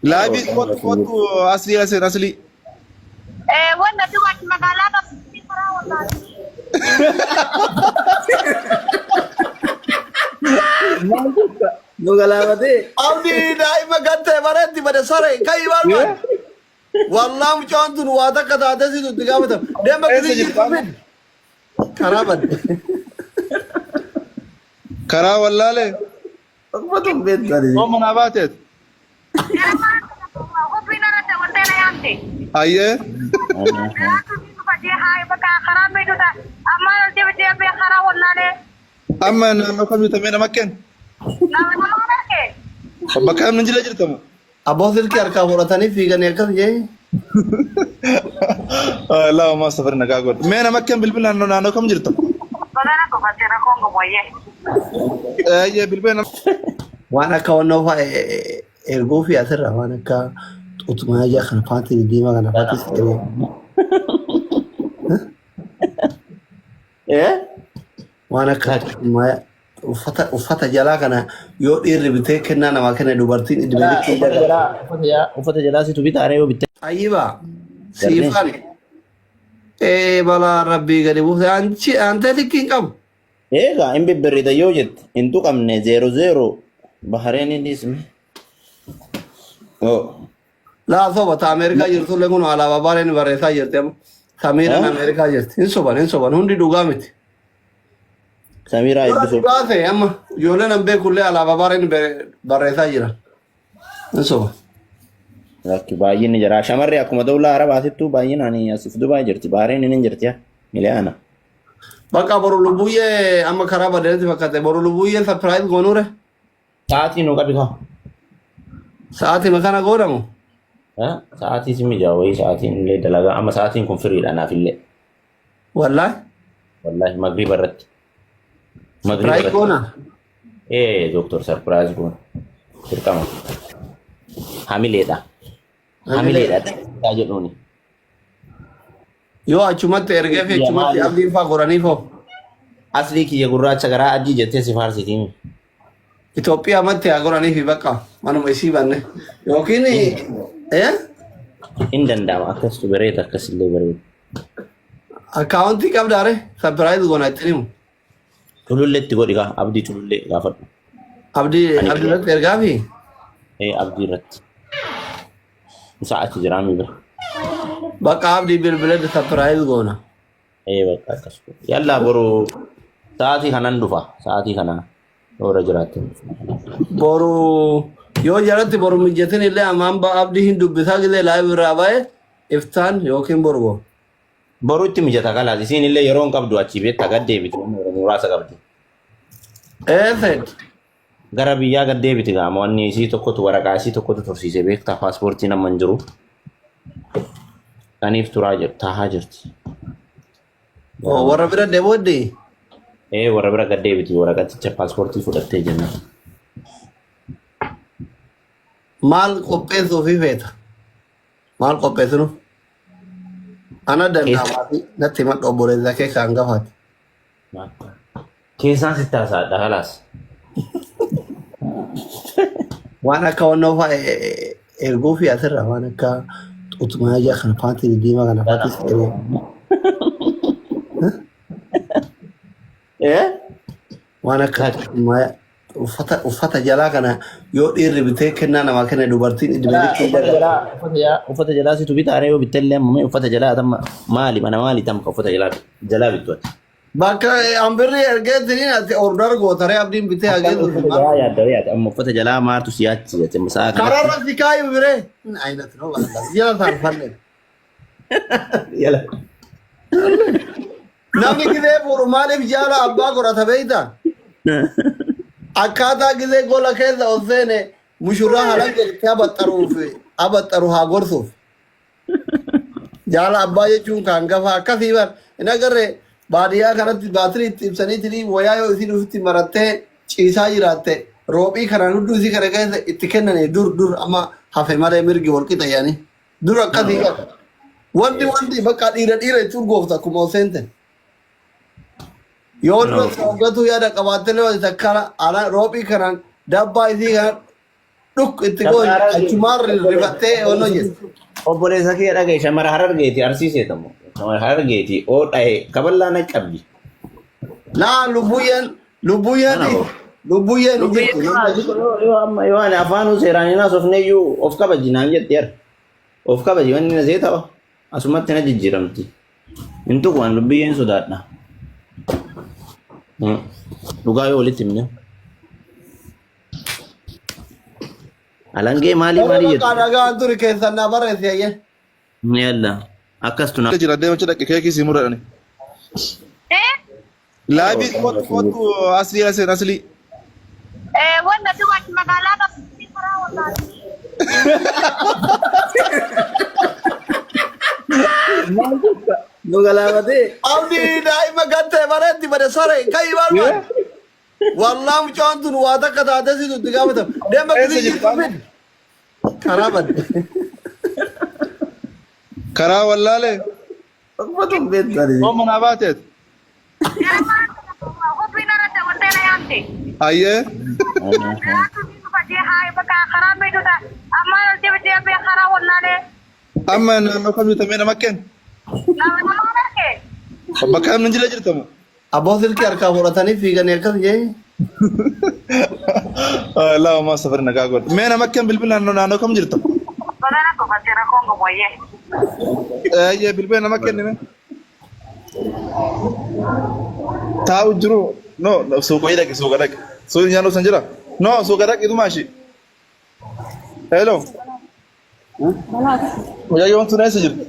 Laabii kottu kottu aslii aseen aslii. Wanna dubarti magaalaa qabdi karaa wallaahi. Nu galaafatee. Abdii daa'ima gattee bareetti bade saree ka'ii barbaade. Wallaa mucaan tun waa takka taatee situ itti gaafatama. Deema Eessa gisee jirta? jirtu fidi. Karaa badde. Karaa wallaalee. Uffata hin beektu ani. Yoo manaa baateet. Hubbiin irratti wantee na yaamte. Ayyee. Daraartuu fi dhufajee haa bakka karaa beektu ammaa dhaltee bitee bee karaa wallaalee. Amma naannoo kam jirta mee nama kenn? Nama nama arge. Bakka namni hin jirre jirta moo? Abboo silkii harkaa fudhatanii fiiganii akkas jee. Laa homaa safari nagaa godhu. Mee nama kenn bilbila naannoo naannoo kam jirta? Bagana dhufatte rakkoon qabu wayyee. Ayyee bilbila nama. Waan akka wannoo fa'a erguu fi asirra waan akka xuxumaa ijaa kana faatti diimaa kana faatti siree. Eh? Waan akka xuxumaa uffata uffata jalaa kana yoo dhiirri bitee kennaa namaa kenne dubartiin itti Uffata beektuu jalaa uffata jalaa uffata jalaa situ bitaaree yoo bitte. Ayyiba Garnee. siifan ee balaa rabbii gadi buuse anchi antee likkii hin qabu. Eegaa hin bibbirrita yoo jette hin tuqamne zeero zeero Bahareen hin dhiisne. Oh. Laa soba ta Ameerikaa jirtullee kun alaabaa baareen barreessaa jirti amma. Samiiraan Eh? Ameerikaa jirti. Hin soban hin soban hundi dhugaa miti. Samiiraa Dura eebbisuu. dhugaa ta'e amma ijoolleen an beekullee alaabaa baareen barreessaa jiran. Hin soban. Lakki baay'inni jira. Shamarri akkuma dawlaa Arabaatittuu baay'inaan asif Dubaay jirti. Bahareen hin jirti yaa. Miliyaana. Bakka boru lubbuyyee amma karaa badeetti fakkaate boru lubbuyyee sapiraayiz goonuure. Sa'aatii nu qabi kaa. Sa'aatii makana goonamu. Sa'aatii si mijaa wayii sa'aatiin illee dalagaa amma sa'aatiin kun firiidha naaf illee. Wallaahi. Wallaahi magriiba irratti. Magriiba Sapiraayiz irratti. goona. Ee doktor sarpiraayiz goona. Dirqama. Hamileedha. Hamileedha. Taa jedhuuni. Yoo achumatti ergee fi Kiyya achumatti maali? abdiin faa goranii foo. Aslii kiyya gurraacha garaa adii jettee si faarsitiin. Itoophiyaa matti haa goranii fi bakka manuma isii banne. Yookiin eh Hin danda'ama akkastu bareeda akkasillee bareeda. akkaawuntii qabdaare sapiraayiz goona ittiin himu. Culullee itti godhi kaa abdii culullee gaafadhu. Abdii Ani abdii irratti ergaa fi ee abdii irratti. Isaa achi jiraa mi bira. bakka abdii bilbiletti sapiraayiz goona. Ee bakka akkas godhi. Yallaa boru sa'aatii kanan dhufa sa'aatii kana yoo jiraatte. Boru yoo jalatti boru mijatin illee ammaan abdii hin dubbisaa gisee laayiv irraa ba'e iftaan yookiin boru goona. Boru itti mijata kalaas isiin illee yeroo hin qabdu achii beektaa gad deebiti yeroo muraasa qabdi. Ee said. Gara biyyaa gad deebiti gaama wanni isii tokkotu waraqaa isii tokkotu tursiise beektaa paaspoortiin amma hin jiru. Kaniif turaa jirti taahaa jirti. Oo, warra bira deemuuddi. Ee warra bira gad deebiti waraqaticha paaspoortii fudhattee jenna. Maal qopheessuufi feeta? Maal qopheessinu? Ana danda'amaa fi natti himadhu obboleessa kee kan hangafaati. Keessaan sitti haasa'adha kalaas. Waan akka wannoo fa'a erguu fi asirra waan akka xuxumaa ijaa kana paantii diimaa kana paantii siree. Eh? Waan akka xuxumaa uffata uffata jalaa kana yoo dhiirri bitee kennaa namaa kenne dubartiin itti Uffata beektuu jalaa uffata jalaa uffata jalaa situ bitaaree yoo bitte illee amma uffata jalaa tamma maali mana maali tamma uffata jalaa jalaa bittu ati. Bakka hambirri ergeetiin ati order gootaree abdiin bitee Akkam hageetu uffata jalaa yaadda yaadda amma uffata jalaa maaltu si yaachise ati amma sa'a kanatti. Kararra si kaayu biree. Aynat no balala. Jala saarfanne. Yala. Namni gizee fuudhu maaliif jaala abbaa godhata beektaa? Akkaataa gizee gola keessa ol seene mushurraa halan jedhee abaxxaruuf abaxxaru haa gorsuuf. Jaala abbaa jechuun kan gafa akkasii bar hin agarre baadiyyaa kanatti baatirii itti ibsaniitiin wayaa yoo isiin ofitti marattee ciisaa jiraatte roophii kanaan hudduu isii kana keessa itti kennanii dur dur amma hafe malee mirgi wal qixa yaani dur akkasii qaba. Wanti wanti bakka dhiira dhiira itti urgoofta akkuma ol seente. Yoo dura sooggatuu yaada qabaatte illee wanti takka ala roophii kanaan dabbaa isii kana Dhuk itti goon achumaan rifattee onnoo jette. Obboleessa kee dhagaye shamara Harargeeti Arsii seetamu. Shamara Harargeeti oo dhaye kaballaa na qabdi. Laa lubbuyyeen lubbuyyeen Kana hoo. lubbuyyeen hin jirtu. Yoo amma yoo ani afaanuu seeraan hin haasofne iyyuu of kabaji naan jetti yar. Of kabaji wanni na seeta asumatti na jijjiiramti. Hin tuqu ani lubbiyyeen sodaadha. Dhugaa yoo walitti himne. Alangee maalii maalii Bakka jettu? dhagaan turi keessan naa barreessi ayyee. Yalla akkastu na. Jira deema achi dhaqi keekii sii muradhani. Eh? Laabii kottu kottu aslii aseen aslii. Eh, wanda dubartii magaalaa qabdi karaa wallaahi. Nu galaafatee. Abdii daa'ima gattee bareetti bade sare ka'ii barbaade. Wallaa mucaan tun waa takka taatee situ itti gaafatama. Deema Eessa gisee jirta? jirtu fidi. Karaa badde. Karaa wallaalee. Uffatu hin beektu ani. Oo manaa baateet. Qophiin irratti wantee na yaamte. Ayyee. Amma naannoo kam jirta mee nama kenn? Bakka namni hin jirre jirta moo? Abboo silkii harkaa fudhatanii fiiganii akkas jee. Laa maa safari nagaa godhe. Mee nama kenn bilbila naannoo naannoo kam jirta? Ayyee bilbila nama kenni mee? Taa'u jiru. No suuqa dhaqi suuqa dhaqi. Suuqni nyaannu san jira? No suuqa dhaqi tumaashi. Hello. Mucayyoon tun eessa jirti?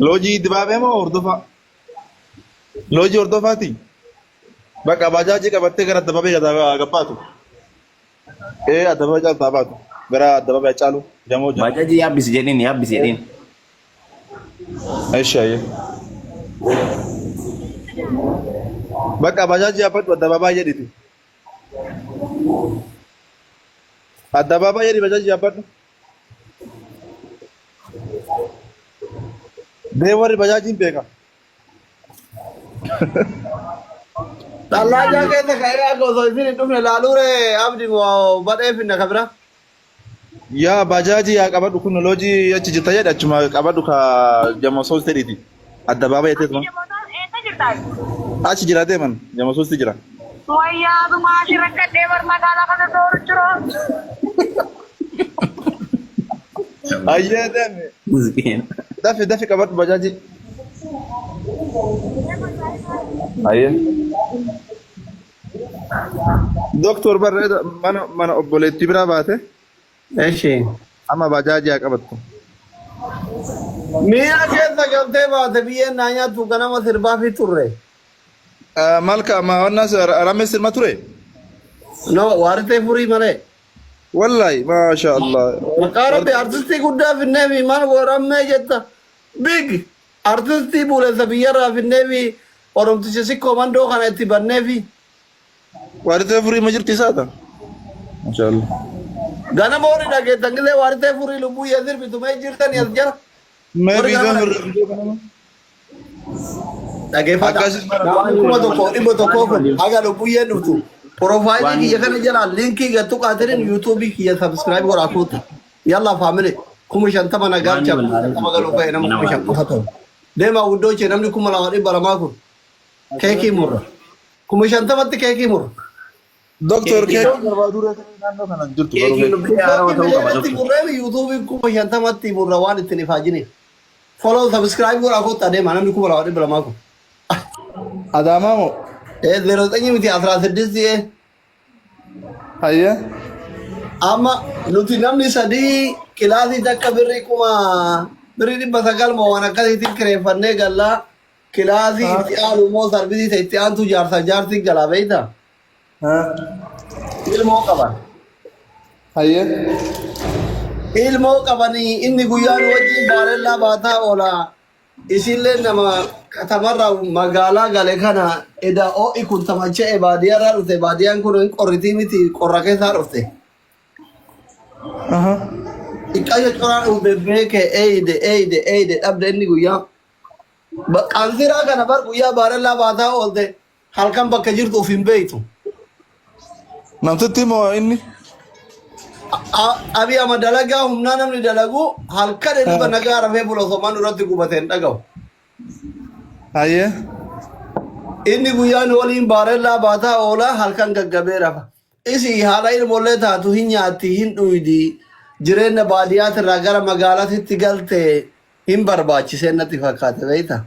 Loojii dibaabee moo hordofaa? Loojii hordofaati? Bakka baajaajii qabattee gara addabaabee gabbaatu. Ee addabaabee caaltaa baatu. Gara addabaabee caalu jamoo jira. Baajaajii yaabbisi jedhiin yaabbisi jedhiin. Eshi ayyee. Bakka baajaajii yaabbadhu addabaabaa jedhiti. Addabaabaa jedhi bajaajii yaabbadhu. Bee warri bajaajiin beeka. Dhallaajaa keessa ka'ee akka osoo isin hin dhufne laaluure abdi badhee finna kabira. Yaa bajaajii yaa qabadhu kun loojii achi jirta jedhi achuma qabadhu ka jama soos jedhiti. Addabaabaa jetteetuma. Achi jira deeman jama soosti jira. Ayyee deemi. Miskiin. Dafi dafi qabadhu bajaajii. Ayyee. Doktor barreeda mana mana obboleettii biraa baate Eshi. amma bajaajii haa qabattu. Miira keessa galtee baate biyyeen naa nyaattu ganama sirbaa fi turre. Maal ka amma wanna ramee sirma ture? No waaritee furii malee. Wallahi maasha Allah. Maqaa rabbi artistii guddaa finnee fi maal warammee jetta. Big artistii buulensa biyyarraa finnee fi oromticha sikkoo mandoo kana itti bannee fi Waaritee furii ma jirti isaata? Maasha Allah. ganama warri dhageettan gisee waaritee furii lubbuu yee sirbitu mee jirtani as jala. Mee Warri viidiyoo ganama mirga viidiyoo kanama. Dhageeffadha. Akkasis mara. Namni 1100 kun haga lubbuyyeen dhuftu. Profaayilii kiyya kana jalaa liinkii gattu qaataniin yuutuubii kiyya sabskiraayib godhaa kuuta. Yalla faamili 50,000 na galcha 50,000 galuu ba'e nama 5,000 qofa ta'u. Deemaa guddoo chee namni 2200 kun keekii murra. 50,000tti keekii murra. Doktor keekii barbaaduu reefu naannoo kana hin jirtu garuu Keekiin lubbee haarawaa ta'uu qaba Miliyoonatti doktor. murree yuutuubii 50,000tti murra waan ittiin ifaajiniif. Follow subscribe godhaa kuuta deemaa namni 2200 kun. Adaamaa moo? Ee 09 miti 16 ee. Hayyee. Amma nuti namni sadii kilaasii takka birrii kuma birrii 900 moo waan akkasiitiin kireeffannee gallaa kilaasii itti aanu immoo sarvisii ta'e itti aantu jaarsa jaartiin galaa beektaa? Ilmoo qaban. Hayyee. Ilmoo qabanii inni guyyaa nu wajjin baarellaa baataa oola. Isillee nama katamarraa magaalaa gale kana eda ho'i kun tamacha'e baadiyyaarraa dhufte baadiyyaan kun hin qorritii miti qorra keessaa dhufte. Xiqqaa coraa dhufe beeke eeyide eeyide eeyide dhabde inni guyyaa. Qansiraa kana bar guyyaa baarellaa baataa oolte halkan bakka jirtu of hin beektu. Namtitti moo inni? Abii ama dalagaa humnaa namni dalagu halkan hirriba nagaa rafee bula osoo manni irratti gubate hin dhagahu. Hayyee. Inni guyyaan waliin baarellaa baataa oolaa halkan gaggabee rafa. Isi haala ilmoollee taatu hin nyaatti hin dhuydi jireenya baadiyyaatirraa gara magaalaatitti galte hin barbaachisee natti fakkaate beekta.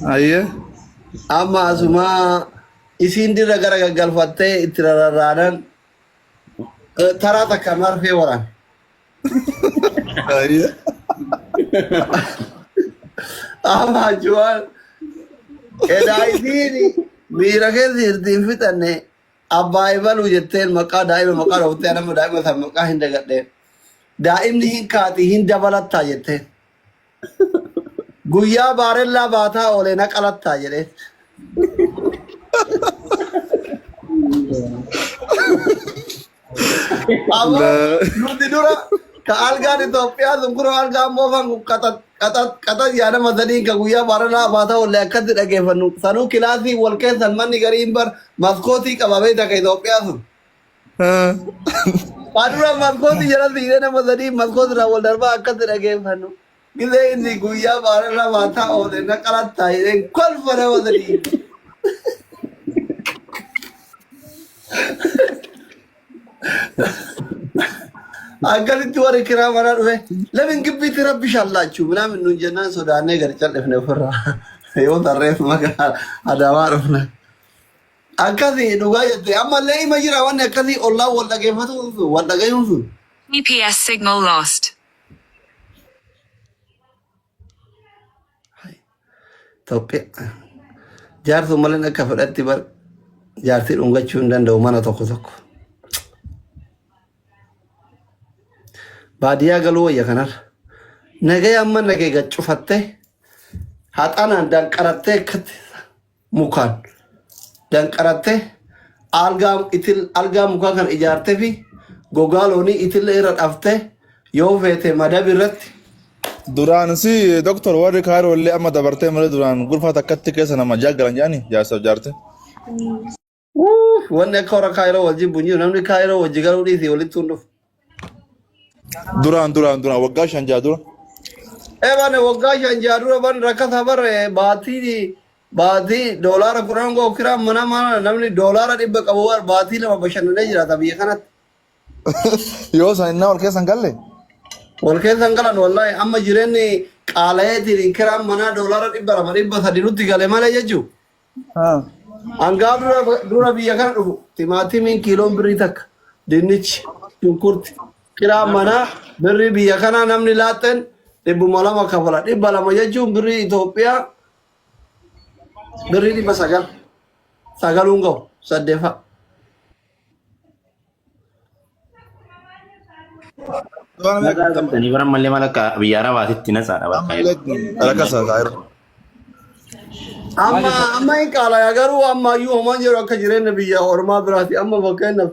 Hayyee. Amma asumaa isiin dirra gara gaggalfattee itti rarraanan taraa takka marfee waraan. Hayyee. Amma achumaan edaa isiin miira keessa jirti hin fixanne abbaa ibaluu jetteen maqaa daa'ima maqaa dhooftee nama daa'ima san maqaa hin dagadhe. Daa'imni hin kaati hin dabalattaa jetteen. Guyyaa baarellaa baataa oolee na qalattaa jedhee. Ammoo nuti dura ka algaan Itoophiyaa sun kunoo algaan moofaan kun qaxat qaxat qaxat yaadama sadiin ka guyyaa baarellaa baataa oolee akkatti dhageeffannu. Sanuu kilaasii wal keessan manni gariin bar maskootii qaba beekta ka Itoophiyaa sun. Adura maskooti jalatti hidhee nama sadii maskooti irraa wal darbaa akkatti dhageeffannu. Gisee inni guyyaa baararraa baataa oole na qalattaa jedheen kolfa nama sadii. Akkasitti warri kiraa manaa dhufe lamin gibbiitti rabbi shallaachuu minaamin nuun jennaan sodaannee gadi cal'ifne ofirraa. Yoo tarreef maqaa adaamaa dhufne. Akkasi dhugaa jette ammallee ima jira wanni akkasii ollaan wal dhageeffatuun sun wal dhagayuun sun. GPS signal lost. Itoophiyaa jaartuu malee akka fedhatti bar jaartii dhungachuu hin danda'u mana tokko tokko. Baadiyyaa galuu wayya kanarra. Nagaya amma nagee gad cufattee haxanaan danqarattee akkatti mukaan danqaratte algaa itil algaa mukaa kan ijaarte fi gogaa loonii itillee irra dhafte yoo feete madabi irratti Duraan si doktor warri kaayiroo illee amma dabartee malee duraan gulfaa takkatti keessa nama jaaggalan jedhani jaarsaaf jaarte. Uff, wanni akka warra kaayiroo wal jibbu hin jiru namni kaayiroo wajji galuu dhiisii walitti hin dhufu. Duraan duraan duraan waggaa 5 6 dura. Ee bane waggaa 5 6 dura ban rakkata bare baatii baatii doolaara 10 goo kiraan mana mana namni doolaara 100 qabu bar baatii 2 bashannanee jiraata biyya kanatti. Yoo san innaa wal keessa hin galle. Wal keessa hin galan wallaahi amma jireenyi qaala'eetiin kiraan manaa doolaara 200 300 nutti gale malee jechuudha. Hangaa dura dura biyya kana dhufu timaatimiin kiiloon birrii 1 dinnichi shunkurti kiraan manaa birrii biyya kanaa namni laaxxeen 200 kafala 200 jechuun birrii Itoophiyaa birrii 900 sagaluun gahu saddeefa. Nagaa galtanii bara mallee maal akka biyya arabaatitti nasaadha bakka Rakkasa kaayiroo. Amma amma hin qaalaya garuu amma iyyuu homaan jedhu akka jireenya biyya ormaa biraati amma fakkeenyaaf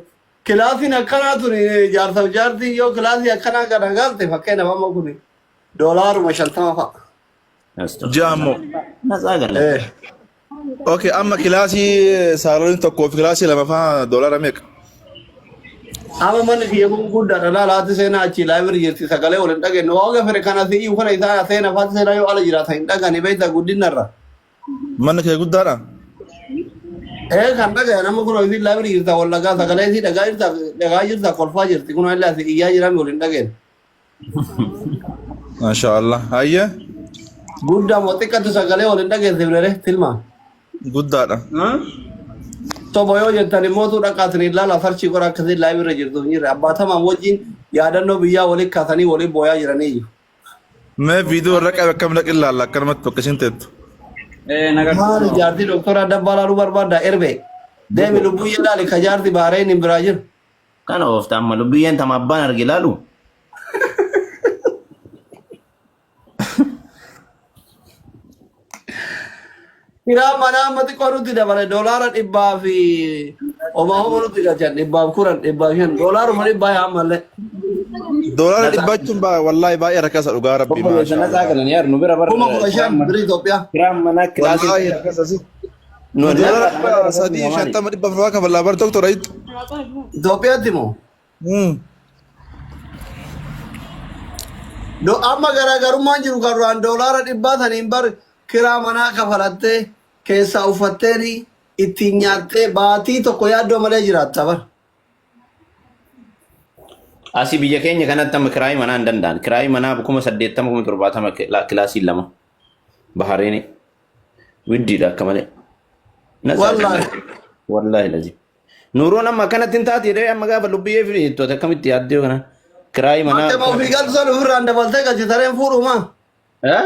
kilaasiin akkanaa tun jaarsaaf jaartiin yoo kilaasii akkanaa kana galte fakkeenyaaf amma kun doolaaruma 50 fa'a. Ji'a ammoo. Nasaa galan. Eh. Okay, amma kilaasii saalooniin tokkoo fi kilaasii lama faa doolaara meeqa? Amma manni kiyya kun guddaadha laala haati seenaa achi laayibiri jirti sagalee wal hin dhageenyu. Waaqa fedhe kana si iyyuu kana isaa seenaa faati seenaa yoo ala jiraata hin dhagani beekta guddinarra. Manni kee guddaadha? Ee kan dhagayan amma kun isiin laayibiri jirta wal dhagaa sagalee isii dhagaa jirta dhagaa jirta kolfaa jirti kun illee asii iyyaa jirame wal hin dhageenyu. Masha Allah. Hayyee Guddaa moo xiqqatu sagalee wal hin dhageessifne tilmaam. Guddaadha. Tobo yoo jettan immoo tu dhaqaatiin ilaala farchii qora akkasii laayibiri irra jirtu hin jirre abbaatamaan wajjin yaadannoo biyyaa waliin kaasanii waliin booyaa jiranii jiru. Mee viidiyoo irra qabe akkam dhaqi ilaalla akkanumatti bakka isin teettu. Maali jaartii doktora dabbaa laaluu barbaadda erbe. Deemi lubbuu ilaali ka jaarti baareen hin biraa jiru. Kana oofta amma lubbiyyeen tama abbaan arge laalu. Kiraa manaa amma xiqqoo nutti dabale doolaara dhibbaa fi homaa homa nutti galchan 110 105 doolaaruma dhibbaa yaa ammallee. Doolaara 100 jechuun wallaahi baay'ee rakkasa dhugaa rabbii Obboleessa maashaa nasaa Allah. galan yaar nu bira bar 15,000 birrii Itoophiyaa. kiraan manaa kilaasii Wallaahi rakkasa si. nu Doolaara nasaa 350 400 kafalaa bar doktora ittu. Itoophiyaatti moo? Amma garaagarummaan jiru kan duraan doolaara dhibbaa saniin bar kiraa manaa kafalattee keessaa uffatteeni ittiin nyaattee baatii tokko yaaddoo malee jiraatta bar. Asii biyya keenya kanatti amma kiraayii manaa hin danda'an. Kiraayii manaa 80,000 70,000 kilaasii lama. Bahareeni. Widdiidha akka malee. Wallaahi. Wallaahi lazim. Nuuroon amma akkanatti hin taate jedhee amma gaafa lubbiyyee fi jettu akkamitti yaaddee kana kiraayii manaa. Mattema ofii galtu san ofirraan dabaltee galchi tareen fuudhu maa? Eh?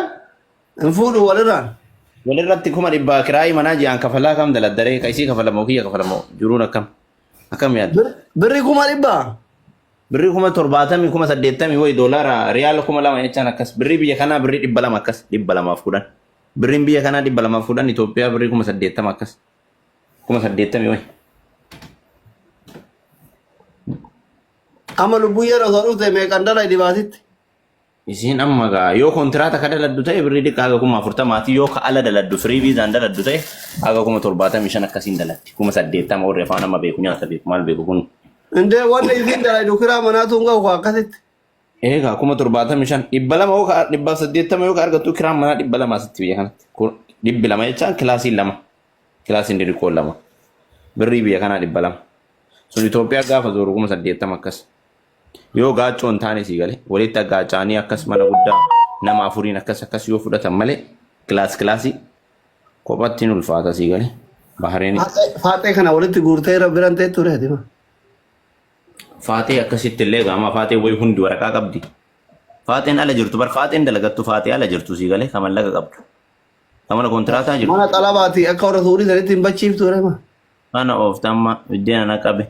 Hin fuudhu walirraan. Walirratti 100,000 kiraayii manaa ji'aan kafalaa kam daladdaree ka isii kafalamoo kiyya kafalamoo jiruun akkam akkam yaadda? Birri 100,000? Birrii 70,000 80,000 wayi doolaara riyaala 2,000 jechaan akkas birrii biyya kanaa birrii 200 akkas 210 birriin biyya kanaa 210 Itoophiyaa birrii 80,000 akkas 80,000 wayi. Amma lubbuyyeen osoo dhufte meeqan dala dibaatitti? Isiin amma gaa yoo kontiraata ka daladdu ta'e birrii xiqqaa haga 40,000 yoo ka ala daladdu firii viizaan daladdu ta'e haga 75,000 akkasiin dalatti 80,000 warri afaan amma beeku nyaata beeku maal beeku kun. Indee wanni isiin dalaydu kiraa manaatu hin gahu akkasitti. Eegaa 75,000 200 yoo ka 180 yoo ka argattu kiraan manaa 200 asitti biyya kanatti. 200 jechaan kilaasiin lama kilaasiin diriqoon lama birrii biyya kanaa 200 sun Itoophiyaa gaafa zooru 80,000 akkas. Yoo gaaccoo hin taane sii gale walitti aggaaca'anii akkas mana guddaa nama afuriin akkas akkas yoo fudhatan malee kilaas kilaasii kophatti hin ulfaata sii gale Bahareen. Faaxee kana walitti guurtee irra biran teettu reeti. Faaxee akkasitti illee gaama faaxee wayi hundi waraqaa qabdi. Faaxeen ala jirtu bar faaxeen dalagattu faaxee ala jirtu sii galee ka mallaqa qabdu. Ka mana kontiraataa jirtu. Mana xalabaati akka warra suurii sanitti hin bachiiftu reema. Kana oofta amma biddeena na qabe.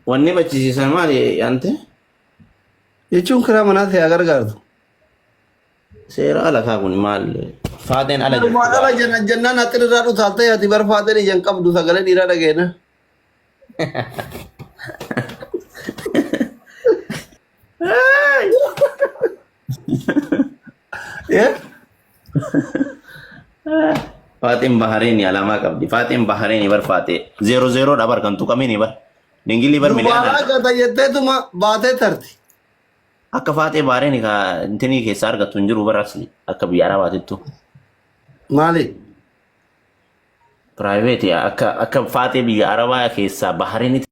Wanni bachisiisan maali ante? Jechuun kiraa manaa ta'e gargaartu. Seera ala kaa kun maal? Faaxeen ala jirtu. Waan ala jenna jennaan haxxin irraa dhutaaltee ati bar faaxeen ijaan qabdu sagalee dhiiraa dhageena. Faaxeen Bahareeni alaamaa qabdi. Faaxeen Bahareeni bar faaxee. Zeero zeeroo dha bar kan tuqamini bar. Dingilli bar miliyaana. Dubaaraa gata jetteetuma baatee tarti. Akka faaxee Bahareeni ka intinii keessaa argattu hin jiru bar asli akka biyya Arabaatittu. Maali? Piraayiveeti akka akka faaxee biyya Arabaa keessaa Bahareenitti.